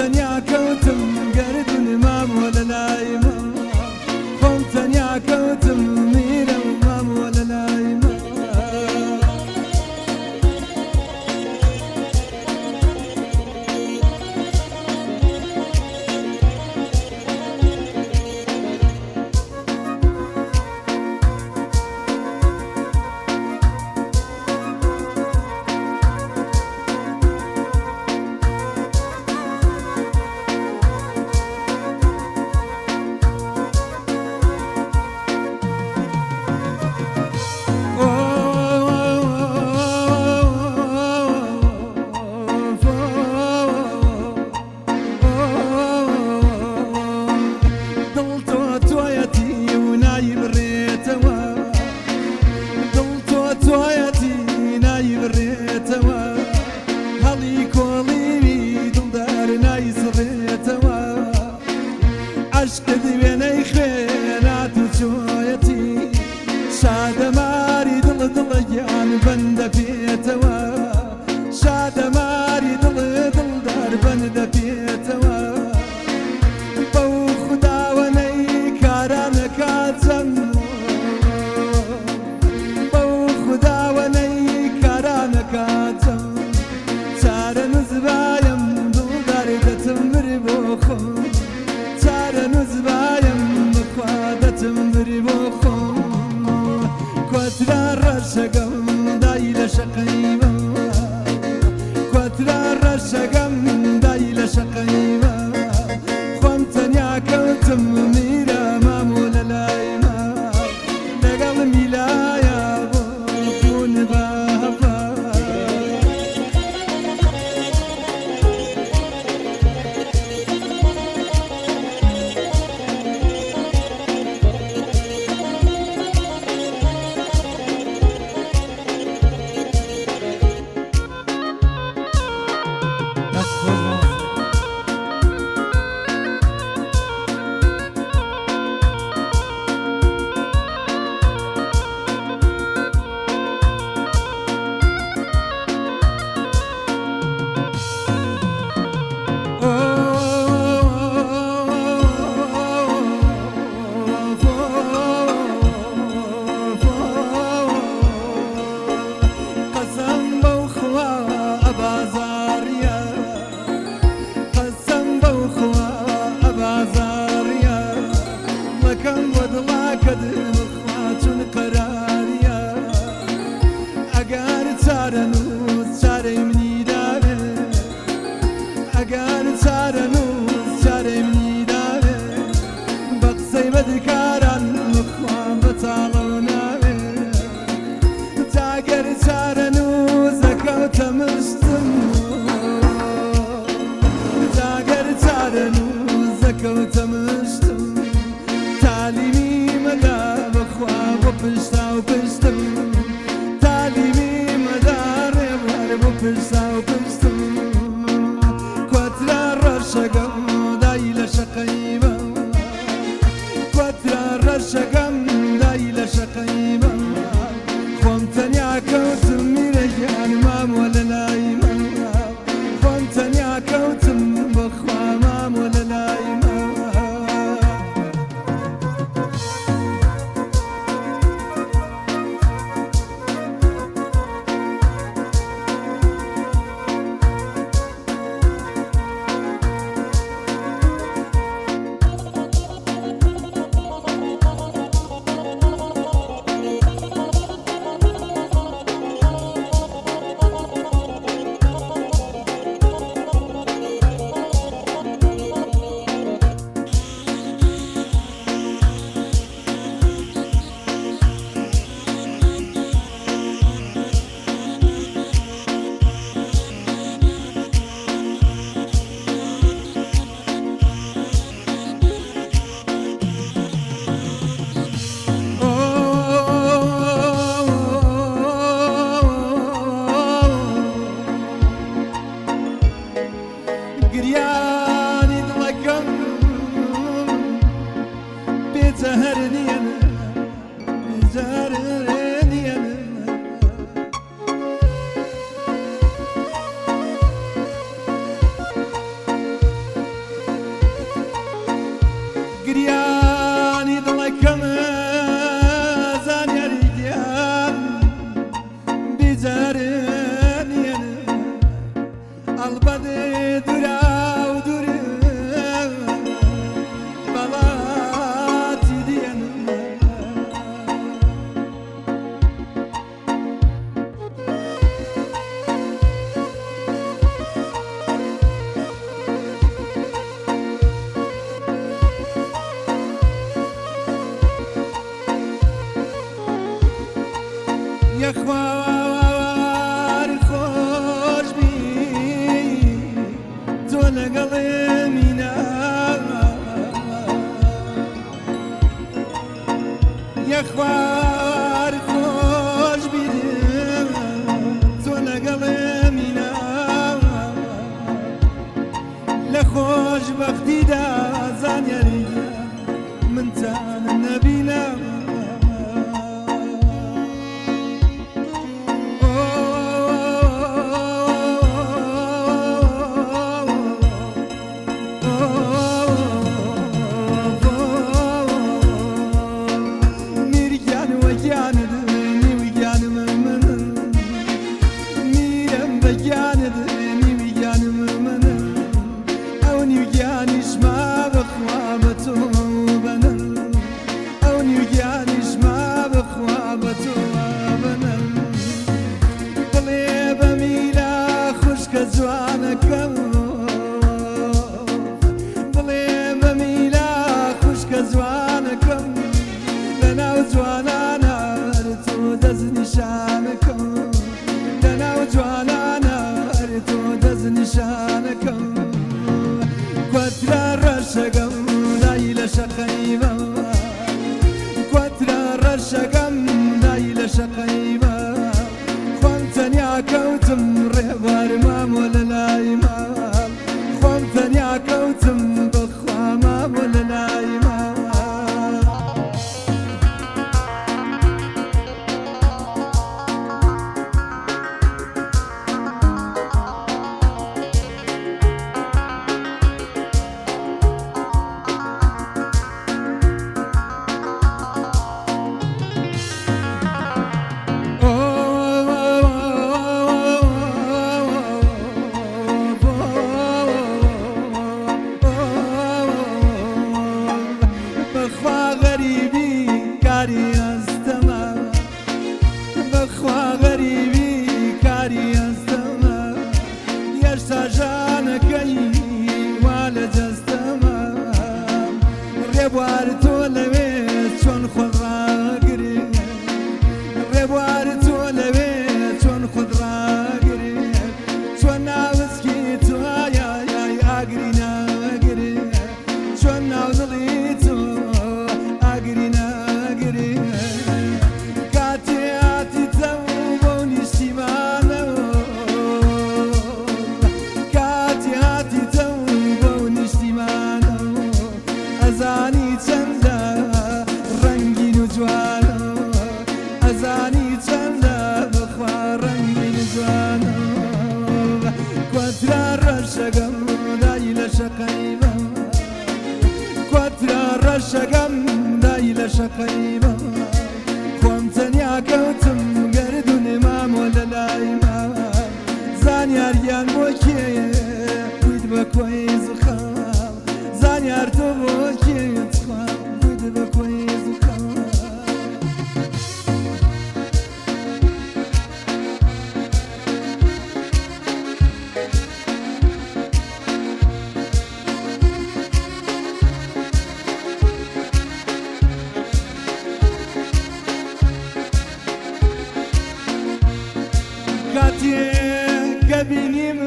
تەنیا کەوتم گەردون مامۆ لە لای ما، خۆم تەنیا کەوتم میرە و مامۆ لە لای ما. دڵ تۆ تۆیەتی و نایبڕێتەوە، دڵ تۆ تۆیەتی نایبڕێتەوە، هەڵی کۆڵیوی دڵدار نایسڕێتەوە. عەشقت وێنەی خوێنات و چۆیەتی، شادەماری دڵ دڵ گیان بەندە پێتەوە، شادەماری دڵ دڵدار بەندە پێتەوە. بەو خوداوەنەی کارانە کاجەم، بەو خوداوەنەی کارانە کاجەم، چارە نوزبایم دڵدار دەچم بری بۆ خۆم، چارە نوزبایم بخوا دەچم بری بۆ خۆم. کۆترا ڕەشەگەم دای لە شەقەیمە، کۆترا ڕەشەگەم دای لە شەقەیمە، خۆم تەنیا کەوتم میرە مامۆ لە لای ما، لەگەڵ میلایە بۆ بوون بە هەڤا. دەست خۆش مامۆستا. قەسەم بەو خوا ئەبازاریە، قەسەم بەو خوا ئەبازاریە، دڵەکەم بۆ دڵاکەت بخوا چون قەراریە. ئەگەر چارەنووس چارەی منی داوێ، ئەگەر چارەنووس چارەی منی داوێ، بە قسەی بەدکاران بخوا بەتاڵە و ناوێ. تاگەر چارەنووسەکەوتە مشتم، تاگەر چارەنووسەکەوتە مشتم، تالیمی مەدا بخوا بۆ پشتا و پشتم، تالیمی مەدا ڕێوار بۆ پشتا و پشتم. کۆترا ڕەشەگەم دای لە شەقەیمە، کۆترا ڕەشەگەم دای لە شەقەیمە، خۆم تەنیا کەوتم میرە گیان مامۆ لە لای ما، خۆم تەنیا کەوتم بەخوا مامۆ لە لای ما. گریانی دڵەکەم بێجەهر نییە، بێجەهر نییە. دورا و دورم بەڵاتی دیێنم. یەخوار خۆش بی تۆ لەگەڵ مینا، یەخوار خۆش بی تۆ لەگەڵ مینا، لە خۆشبەختیدا زانیاری منتانم نەبینە. میرگیان وەگیانت نیوگیانم من، میرم بەگیانت نیوگیانم من، ئەو نیوگیانیش ما بەخوا بە تۆ بەنم، ئەو نیوگیانیش ما بەخوا بە تۆ بەنم. بڵێ بە میلا خوشکە جوانەکەم، بڵێ بە میلا خوشکە جوانەکەم، لەناو جوانانە تۆ دەست نیشانەکەم، لەناو جوانانە تۆ دەست نیشانەکەم. کوترە ڕەشەکەم دای لە شەقەیبە، کوترە ڕەشەکەم دای لە شەقەیبە، خۆم تەنیا کەوتم ڕێبار مامۆ لە لای ماڵ، خۆم تەنیا کەوتم بەخوا مامۆ لە لای ماڵ. بەخوا غەریبی کاری ئەستەمە، بەخوا غەریبی کاری ئەستەمە، هێشتا ژانەکەی وا لە جەستەمە. ڕێبوار تۆ لەوێ چۆن خۆت ڕاگری، ڕێبوار تۆ لەوێ چۆن خۆت ڕاگری، چۆن ناوسکی تۆ ئای ئاگری ناگری، چۆن ناو دڵی تۆ ئاگری ناگری. کاتێ هاتیتەوە بۆ نیشتیمانەوە، کاتێ هاتیتەوە بۆ نیشتیمانەوە، ئەزانی چەندە ڕەنگین و جوانە، ئەزانی چەندە بەخوا ڕەنگین و جوانە. کوترە ڕەشەکەم دای لە شەقەیبە، کوترە ڕەشەکەم دای لە شەقەیبە، خۆم تەنیا کەوتم گەردوون مامۆ لە لای ماڵ. زانیاریان بۆ کێیە بوویت بە کۆی زوخاڵ، زانیار تۆ بۆ کێ تخوا بوویت بە کۆی زوخاڵ. کاتێ کە بینیم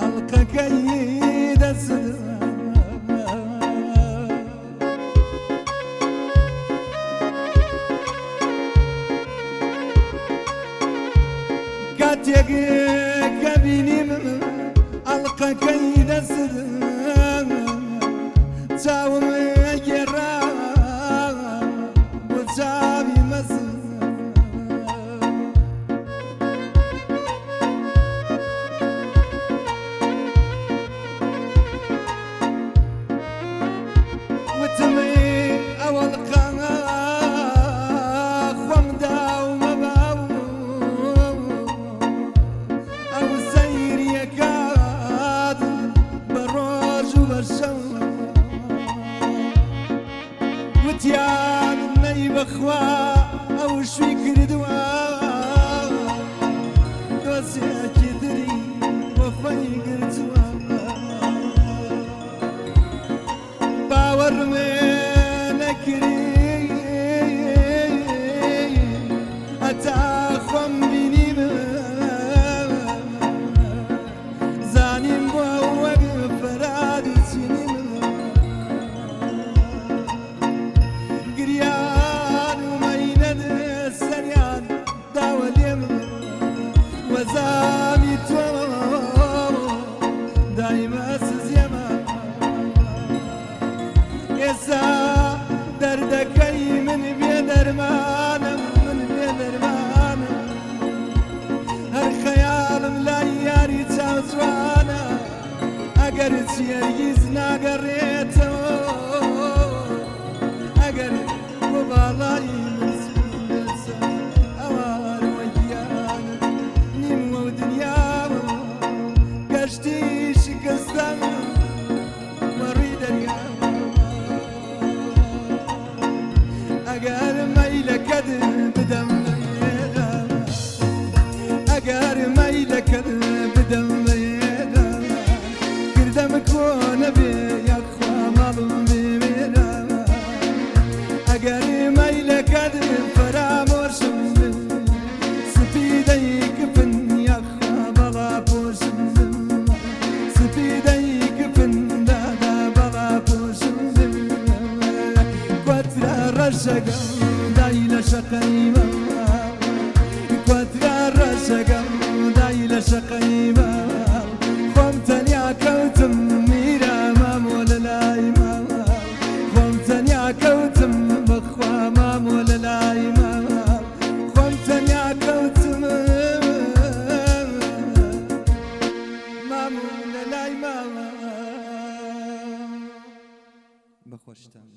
ئەڵقەکەی دەست، کاتێک کە بینیم ئەڵقەکەی دەست، چاوم گێڕا بۆ چاوی مەزن. وتم ئەوەڵقە خۆم داومە باو ئەو سەی بەخوا ئەو شوی کردووە، دۆسێکی تری بۆ خۆی گرتووە. باوەڕم نەکری هەتا خۆم بینیم، زانیم بۆ وەک فەراد و چینیم. گریان و مەینەت سەریان داوە لێم، وەزامی تۆ دایمە سزیەمە. ئێسا دەردەکەی من بێ دەرمانم، من بێ دەرمانم، هەر خەیاڵم لای یاری چاوجوانە. ئەگەر چی هەرگیز ناگەڕێتەوە، ئەگەر بۆ باڵای من سپی ئەوارەوە گیانم نیموە و دنیاوە گەشتی شکستم وەڕی دەریا. ئەگەر مەیلەکەت بدەم بەێرە، ئەگەر مەیلەکەت بدەم بەێرە، کردەم کۆنە بێ یاخوا ماڵم بێوێرە. ئەگەر مەیلەکەت فەرامۆشم بێ، سپی دەیکفن یاخوا بەڵا پۆشم، سپی دەیکفن دادا بەڵا پۆشم. کوترە ڕەشەکەم دای لە شەقەیمە، کوترە ڕەشەکەم دای لە شەقەیمە، خۆم تەنیا کەوتم میرە مامۆ لە لای ماوە، خۆم تەنیا کەوتم بەخوا مامۆ لە لای ماوە، خۆم تەنیا کەوتم مامۆ لە لای ماوە. بەخۆشتان.